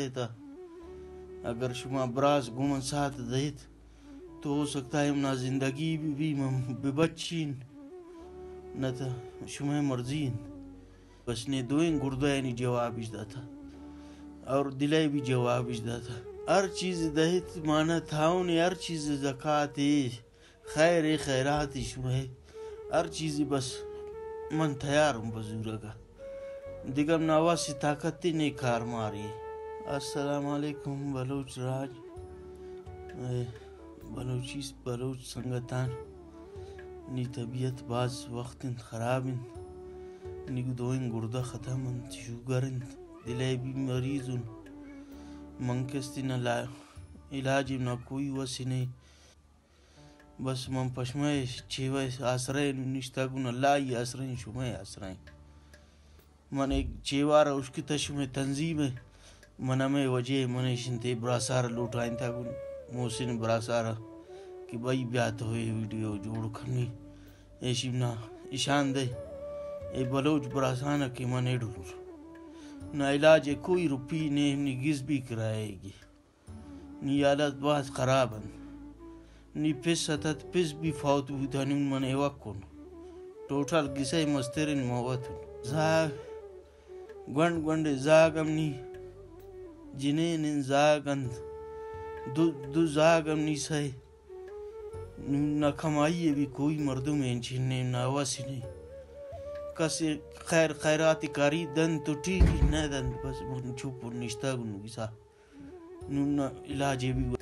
دیتا۔ اگر شما براس گوں من ساتھ دئیت، تو ہو سکتا ہے منا زندگی بہ بی، من بہ بچین، نہ تو شمئے مرضی انت۔ بس نے دوئیں گردہ یعنی جوابش داتا اور دلے بھی جوابش داتا۔ ہر چیز دئیت مانا تھاؤن، ہر چیز زکاتے، خیر خیرات شمئے، ہر چیزی بس من تیار ہوں بزورگا۔ دگہ نواسی طاقت نے کار ماری۔ السلام علیکم بلوچ راج، اے بلوچی، بلوچ سنگتان، نی طبیعت باز وقت انت خراب انت، نی دوئیں گردہ ختم انت، شوگر انت، دلے بھی مریض انت، من کستی نہ لا-، علاج نہ کوئی وسی نہیں۔ بس من پشمئے چیوہ آسرہ نوں نشتہ گوں، اللہ ئی آسرہ، شمئے آسرہ۔ من ایک چیوار اشکتہ شمئے تنظیم، من ہمے وجہ من ایشنتے براسار لوٹائینتا گوں، محسن براسار کہ بھائی بیا تو اے ویڈیو جوڑ کنی، ایشی نا اشان دے، اے بلوچ براسان کہ من ایڈور نا علاج کوئی روپی نے، نی گز بھی کرائے گی۔ نی حالت باز خراب انت۔ نی پس اتت، پس بھی فوت بوتا، نون من ایوک کن۔ ٹوٹل گسئے مسترین موت۔ زاگ، گونڈ گونڈ زاگ ہم نی جنین انت، زاگ انت۔ دو، دو زاگ ہم نی سئے۔ نون نہ کمائی بھی کوئی مردم انچین نے، نہ وسی نے۔ کس خیر خیرات کاری دنت تو ٹھیک، نہ دنت بس من چپ نشتہ گوں گسا۔ نون علاج بھی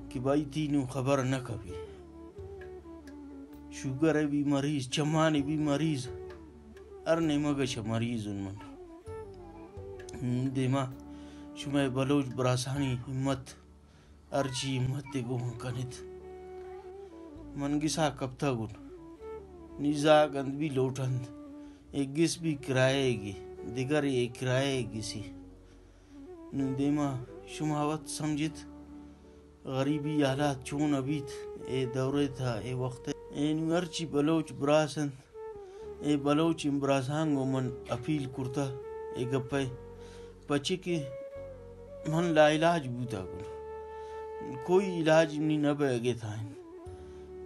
کہ بھائی تی نوں خبر نہ کبی۔ شوگر بھی مریض، چمانی بھی مریض، ہر نیمگ چہ مریض ہوں من۔ نون دیما شمئے بلوچ براسانی ہمت، ہرچی ہمت گوں کنت۔ من گسا کپتہ گوں۔ نی زاگ انت بھی لوٹنت۔ اے گس بھی کرائے گی، دگر اے کرائے گسی۔ نوں دیما شما وت سمجھت، غریبی حالات چون بیت اے دورے تھا، اے وقت۔ اے نوں ہرچی بلوچ براس انت، اے بلوچ براساں گوں من اپیل کرتا اے گپے، پچے کہ من لا علاج بوتا گوں، کوئی علاج نی نہ بہ گے تھا۔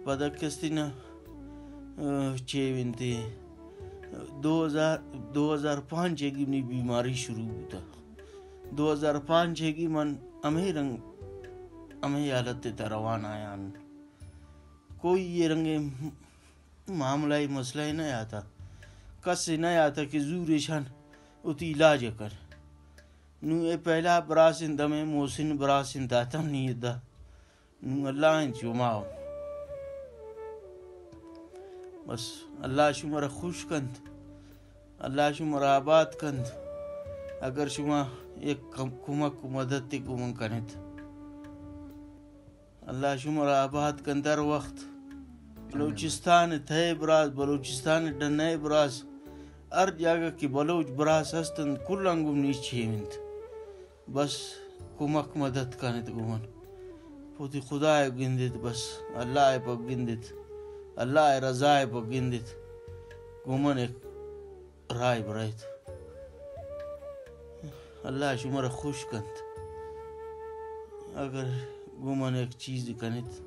پدا کستی نہ، آ، چے وینتے، دو ہزار، دو ہزار پانچ کی منی بیماری شروع بوتا۔ دو ہزار پانچ کی من ہمے رنگ، ہمے حالت تا روان آیان۔ کوئی یہ رنگ معاملہ، مسئلہ نہ آتا، کس نہ آتا کہ زور شان اتی علاج کر۔ نوں اے پہلا براس انت، ہمے محسن براس انت، داتم نی دا۔ نوں اللہ انت شما۔ بس اللہ شمارا خوش کنت، اللہ شمارا آباد کنت۔ اگر شما یک کم-، کمک و مدد گوں من کنت، اللہ شمارا آباد کنت ہر وقت۔ بلوچستان تھئے براس، بلوچستان ڈنئے براس، ہر جاگہ کہ بلوچ براس ہست انت، کلاں گوں نی چے انت۔ بس کمک مدد کنت گوں من۔ پوتی خدائے گندت، بس اللہ پہ گندت، اللہ رضائے پہ گندت، گوں من ایک رائے برایت۔ اللہ شمارا خوش کنت۔ اگر گوں من یک چیز کنت،